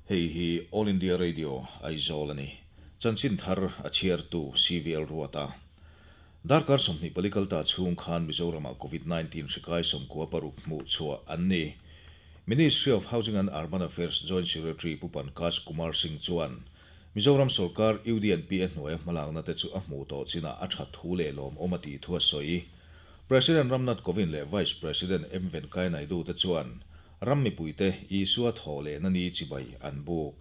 Hei hi All India Radio, Aizawl a ni. Chanchin thar a chhiartu CVL Ruata. Darkar 24 kalta chhung khan Mizoramah Covid-19 hri kai 96 hmuh chhuah an ni. Ministry of Housing and Urban Affairs Joint Secretary Pu Pankaj Kumar Singh chuan Mizoram sorkar UDNP a hnuaia hmalakna te chu a hmuh tawh chinah a that thu leh lawmawm a tih thu a sawi. President Ram Nath Kovind leh Vice President M Venkaiah Naidu te chuan Ram mipuite Isua thaw lehna ni chibai an buk.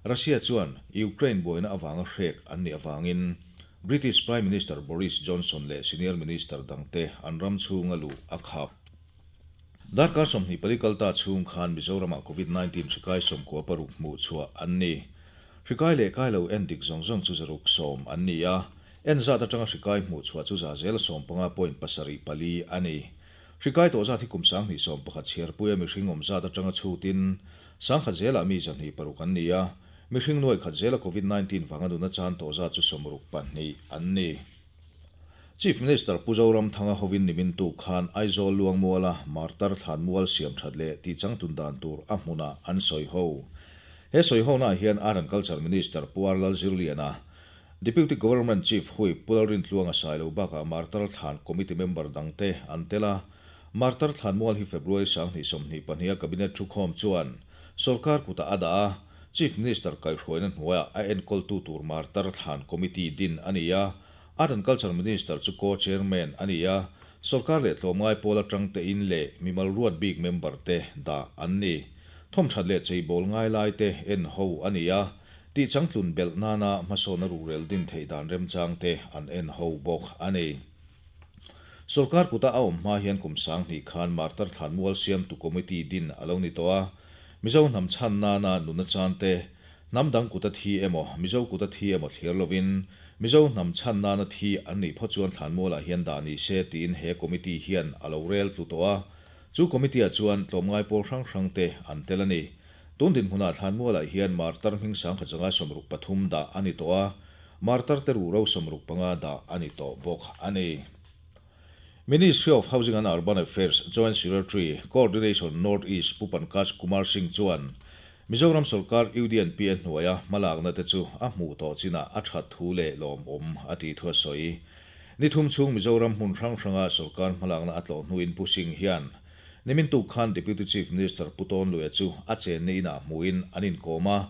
Russia chuan Ukraine buaina avanga hrek an nih avangin British Prime Minister Boris Johnson leh senior minister dangte an ram chhunga luh a khap. Darkar 24 kalta chhung khan Mizoramah Covid-19 hri kai 96 hmuh chhuah an ni. Hri kai leh kai lo en dik zawng zawng chu 110 an ni a, en zat atanga hri kai hmuh chhuah chu 70.74 a ni. Hri kai tawh zat hi kum 2011 chhiarpuia mihring awm zat atanga chhutin 1000 zelah mi 206 an ni a, mihring 100 zela Covid-19 vanga nuna chan tawh zat chu 62 an ni. Chief Minister Pu Zoramthanga hovin nimin tuk khan Aizawl Luangmuala Martar Thlanmual siam that leh tih changtlun dan tur a hmunah an sawi ho. He sawi ho naah hian Art and Culture Minister Pu R Lalzirliana, Deputy Government Chief Whip Pu Lalrintluanga Sailo bakah Martar Thlan Committee member dangte an tel a. Martar Thlanmual hi February 2022 a Cabinet thukhawm chuan sorkar kutah a dah a, Chief Minister kaihhruaina hnuaiah a enkawltu tur Martar Thlan Committee din a ni a. Art and Culture Minister chu co-chairman a ni a, sorkar leh tlawmngai pawl atang te in leh mimal ruat bik member te dah an ni. Thawm that leh cheibawl ngai lai te en ho a ni a, tih changtlun belh nana hmasawn a ruhrel din theih dan remchang te an en ho bawk a ni. Sorkar kuta a awm hma hian kum 2000 khan Martar Thlanmual siamtu committee din a lo ni tawh a, Mizo hnam chhan nana nuna chan te, hnam dang kuta thi emaw, Mizo kuta thi emaw thlir lovin, Mizo hnam chhan nana thi an nih phawt chuan Thlanmualah hian dah ni se tiin he committee hian a lo rel tlu tawh a. Chu committee-ah chuan tlawmngai pawl hrang hrang te an tel a ni. Tun dinhmunah Thlanmualah hian Martar hming 1163 dah a ni tawh a, Martar te ruhro 65 dah a ni tawh bawk a ni. Ministry of Housing and Urban Affairs Joint Secretary, Coordination, North East Pu Pankaj Kumar Singh chuan Mizoram sorkar UDNP a hnuaia hmalakna te chu a hmuh tawh chinah a that thu leh lawmawm a tih thu a sawi. Ni thum chhung Mizoram hmun hrang hranga sorkar hmalakna a tlawh hnuin Pu Singh hian nimin tuk khan Deputy Chief Minister Pu Tawnluia chu a chenna inah hmuhin an inkawm a.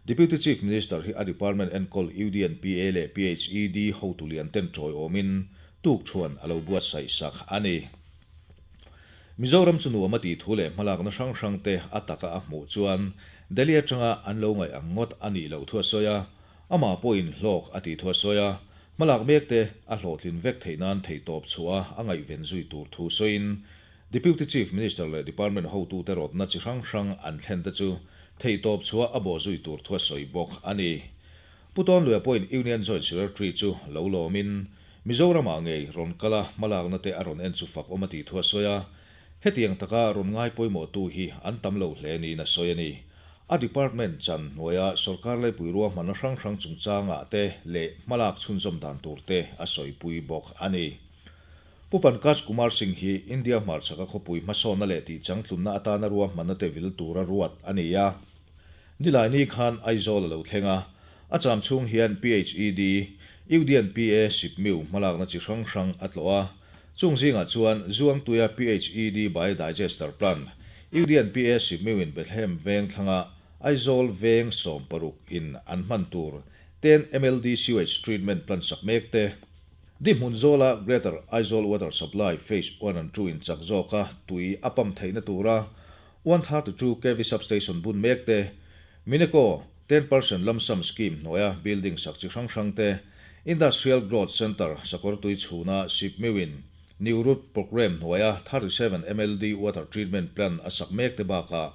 Deputy Chief Minister hi a department enkawl UDNPA leh PHED hotu lian ten tawiawmin tuk thuan a lo buatsaih sak a ni. Mizoram chu nuam a tih thu leh hmalakna hrang hrang te a taka a hmuh chuan Delhi atanga an lo ngaih ang ngawt a nih loh thu a sawi a, amah pawhin hlawk a tih thu a sawi a, hmalak mek te a hlawhtlin vek theih nan theihtawp chhuah a ngaihven zui tur thu sawiin Deputy Chief Minister leh Department hotute rawtna chi hrang hrang an thlen te chu theihtawp chhuah a bawh zui tur thu a sawi bawk a ni. Pu Tawnluia pawhin Union Joint Secretary chu lo lawmin Mizoramah ngei rawn kal a hmalakna te a rawn en chu fak awm a tih thu a sawi a, hetiang taka rawn ngai pawimawhtu hi an tam lo hle niin a sawi a ni. A department chan hnuaia sorkar laipui ruahmanna hrang hrang chungchangah te leh hmalak chhunzawm dan tur te a sawipui bawk a ni. Pu Pankaj Kumar Singh hi India hmarchhaka khawpui hmasawnna leh tihchangtlunna atana ruahmanna te vil tura ruat a ni a. Nilaini khan Aizawl a lo thleng a, a cham chhung hian PHED, UDNPA Sipmiu hmalakna chi hrang hrang a tlawh a. Chung zingah chuan Zuangtuia PHED Biodigester Plant, UDNPA Sipmiu-in Bethlehem veng thlanga Aizawl veng 16 in an hman tur 10 MLD sewage treatment plant sak mek te, Di hmun zawla Greater Aizawl Water Supply Phase 1 and 2 in chak zawka tui a pump theihna tura 132 kV substation bun mek te, Mineco 10% lump sum scheme hnuaia building sak chi hrang hrang te, Industrial Growth Centre sakawr tui chhuna Sipmiu-in New Route Programme hnuaia 37 MLD water treatment plant a sak mek te bakah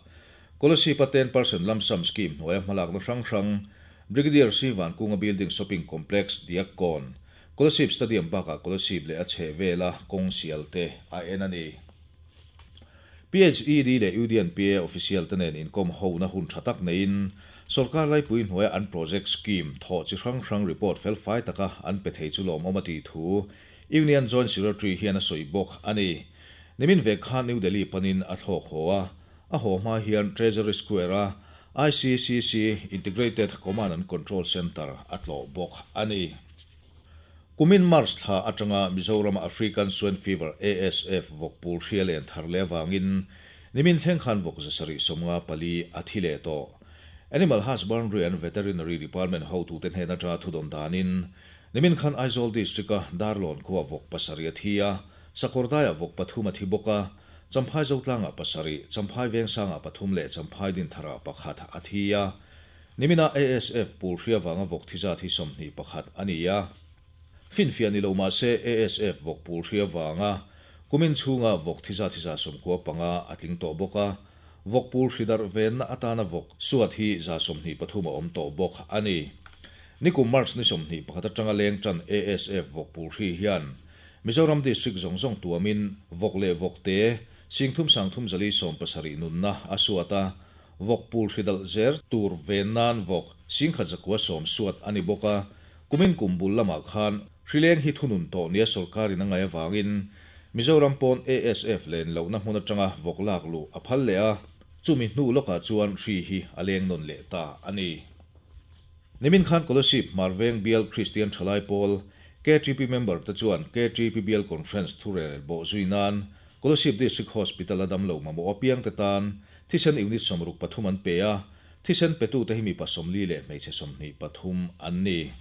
Kolasib-a 10% lump sum scheme hnuaia hmalakna hrang hrang Brigadier C Vankunga Building Shopping Complex Diakkawn, Kolasib Stadium bakah Kolasib leh a chheh vela kawng sial te a en a ni. PHED leh UDNPA official te nen inkawm hona hun tha tak neiin sorkar laipui hnuaia an project scheme thawh chi hrang hrang report fel fai taka an pe thei chu lawmawm a tih thu Union Joint Secretary hian a sawi bawk a ni. Nimin vek khan New Delhi panin a thlawk haw a, a haw hma hian Treasury Square a. ICCC, Integrated Command and Control Centre, a tlawh bawk a ni. Kumin March thla atanga Mizorama African Swine Fever, ASF, vawk pul hria len thar leh avangin nimin thleng khan vawk 754 a thi leh tawh. Animal Husbandry and Veterinary Department hotute hnen atanga thudawn danin nimin khan Aizawl District-a Darlawn khua vawk pasarih a thi a, Sakawrdaiah vawk pathum a thi bawk a, Champhai Zotlangah pasarih, Champhai Vengsangah pathum leh Champhai Dintharah pakhat a thi a. Nimina ASF pul hria vanga vawk thi zat hi 21 a ni a. Finfiah ni lo mah se ASF vawk pul hria vanga kumin chhunga vawk thi zat hi 95 a tling tawh bawk a. Vawk pul hri darh venna atana vawk suat hi 23 a awm tawh bawk a ni. Nikum March ni 21 atanga leng tan ASF vawk pul hri hian Mizoram District zawng zawng tuamin vawk leh vawk te 3370 nunna a suat a. Vawk pul hri dalh zer tur ven nan vawk 1110 suat a ni bawk a. Kumin kum bul lamah khan hrileng hi thunun tawh nia sorkarin a ngai avangin Mizoram pawn ASF len lohna hmun atanga vawk lak luh a phal leh a, chumi hnu lawkah chuan hri hi a leng nawn leh ta a ni. Nimin khan Kolasib Hmarveng Bial Kristian Thalai Pawl KTP member te chuan KTP Bial Conference thurel bawh zui nan Kolasib District Hospital a damlo mamawh apiang te tan thisen unit 63 an pe a, thisen petute hi mipa 40 leh hmeichhe 23 an ni.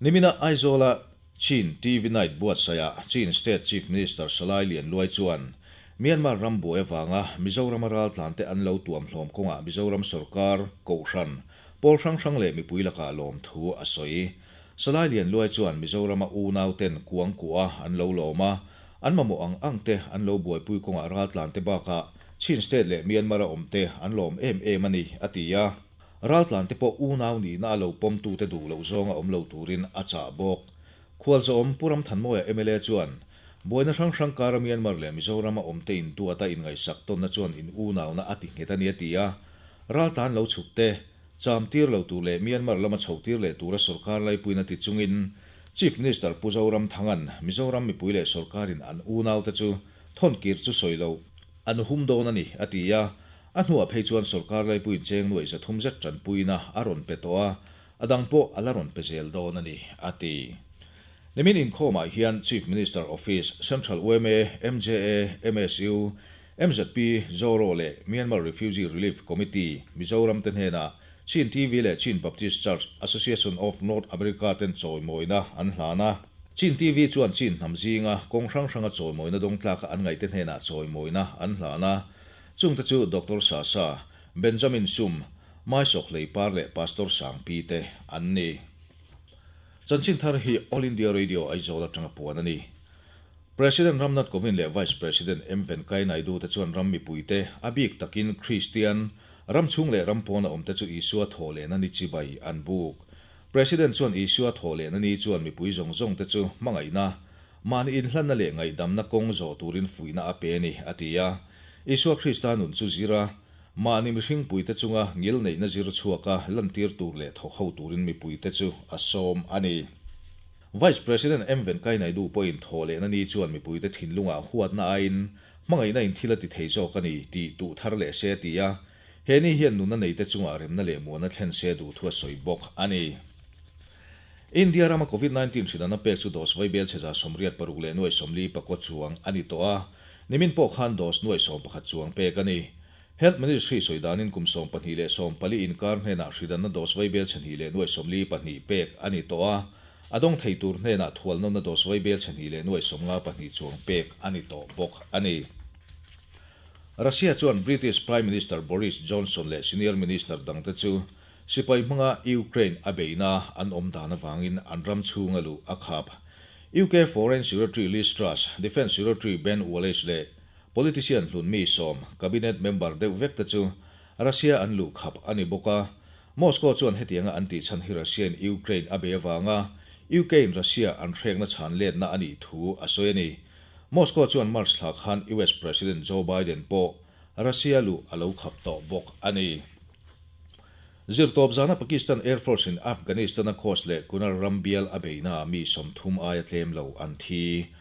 Nimina Aizawla Chin TV Night buatsaihah Chin State Chief Minister Salai Lian Luai chuan Myanmar ram buai avanga Mizoram a raltlante an lo tuam hlawm kawngah Mizoram sorkar, Kohhran, pawl hrang hrang leh mipui lakah lawm thu a sawi. Salai Lian Luai chuan Mizoram a unau ten kuang kuah an lo lawm a, an mamawh ang ang te an lo buaipui kawngah raltlante bakah Chin State leh Myanmar a awm te an lawm em em a ni, a ti a. Raltlante pawh unau nihna a lo pawmtute duh loh zawnga awm lo turin a chah bawk. Khualzawm Pu Ramthanmawia mla chuan buaina hrang hrang kara Myanmar leh Mizoram a awmte intuata inngaihsak tawnna chuan in unauna a ti nghet a ni a ti a. Raltlan lo chhuk te, cham tir lo tur leh Myanmar lama chho tir leh tura sorkar laipuina ti chungin Chief Minister Pu Zoramthanga'n Mizoram mipui leh sorkarin an unaute chu thawnkir chu sawi loh an hum dawn a ni a ti a. A hnuah phei chuan sorkar laipuiin cheng nuaih 300 zet tanpuina a rawn pe tawh a, a dang pawh a la rawn pe zel dawn a ni, a ti. Nimin inkhawmah hian Chief Minister Office, Central yma, MJA, MSU, MZP, Zoro leh Myanmar Refugee Relief Committee, Mizoram te hnenah Chin TV leh Chin Baptist Church Association of North America ten chawimawina an hlan a. Chin TV chuan Chin hnam zinga kawng hrang hranga chawimawina dawng tlaka an ngaihte hnenah chawimawina an hlan a. Chungte chu Doctor Sasa, Benjamin Sum, Mai Sawkhlei Par leh Pastor Sangpi te an ni. Chanchin thar hi All India Radio Aizawl atanga puan a ni. President Ram Nath Kovind leh Vice President M Venkaiah Naidu te chuan ram mipuite, a bik takin Kristian, ram chhung leh ram pawna awmte chu Isua thaw lehna ni chibai an buk. President chuan Isua thaw lehna ni chuan mipui zawng zawng te chu hmangaihna, mahni inhlanna leh ngaihdamna kawng zawh turin fuihna a pe a ni, a ti a. Isua Krista nun chu zira, mahni mihringpuite chunga ngil neihna zir chhuaka lantir tur leh thawk ho turin mipuite chu a sawm a ni. Vice President M Venkaiah Naidu pawhin thaw lehna ni chuan mipuite thinlungah huatna aiin hmangaihna in thil a ti thei zawk a ni tih tuh thar leh se a ti a, he ni hian nunna neite chungah remna leh muana thlen se duh thu a sawi bawk a ni. India rama Covid-19 hrilhna pek chu dose vaibel chhe 86 leh nuai 44 chuang a ni tawh a, nimin pawh khan dose nuai 11 chuang pek a ni. Health Ministry sawi danin kum 12 leh 14 inkar hnenah hrilhna dose vaibel chhe hnih leh nuai 42 pek a ni tawh a, a dawng thei tur hnenah thual nawmna dose vaibel chhe hnih leh nuai 52 chuang pek a ni tawh bawk a ni. Russia chuan British Prime Minister Boris Johnson leh senior minister dangte chu sipai hmanga Ukraine a beihna an awm dan avangin an ram chhunga luh a khap. UK Foreign Secretary Liz Truss, Defence Secretary Ben Wallace leh politician hlun mi sawm cabinet member deuh vek te chu Russia an luh khap a ni bawk a. Moscow chuan hetianga an tih chhan hi Russia in Ukraine a be avanga UK in Russia an hrekna chhan letna a nih thu a sawi a ni. Moscow chuan March thla khan US President Joe Biden pawh Russia luh a lo khap tawh bawk a ni. Zirtawp zana Pakistan Air Force in Afghanistan a Khost leh Kunar ram bial a beihna ah mi 30 aia tlem lo an thi.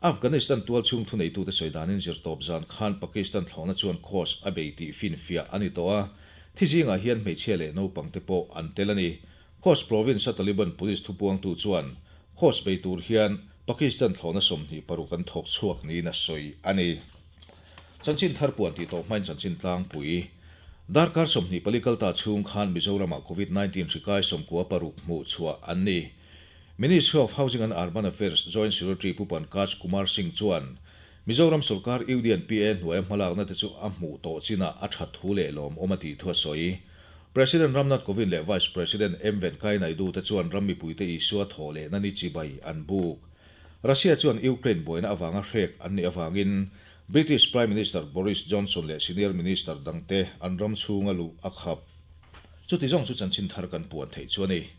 Afghanistan tual chhung thuneitute sawi danin zirtawp zan khan Pakistan thlawhna chuan Khost a bei tih finfiah a ni tawh a. Thi zingah hian hmeichhia leh naupang te pawh an tel a ni. Khost province-a Taliban police thupuangtu chuan Khost bei tur hian Pakistan thlawhna 26 an thawk chhuak niin a sawi a ni. Chanchin thar puan tih tawh hmain chanchin tlangpui. Darkar 24 kalta chhung khan Mizoramah Covid 19 hri kai 96 hmuh chhuah an ni. Ministry of Housing and Urban Affairs Joint Secretary Pu Pankaj Kumar Singh chuan Mizoram sorkar UDNPA hnuaia hmalakna te chu a hmuh tawh chinah a that thu leh lawmawm a tih thu a sawi. President Ram Nath Kovind leh Vice President M Venkaiah Naidu te chuan ram mipuite Isua thaw lehna ni chibai an buk. Russia chuan Ukraine buaina avanga hrek an nih avangin British Prime Minister Boris Johnson leh senior minister dangte an ram chhunga luh a khap. Chuti zawng chu chanchin thar kan puan theih chu a ni.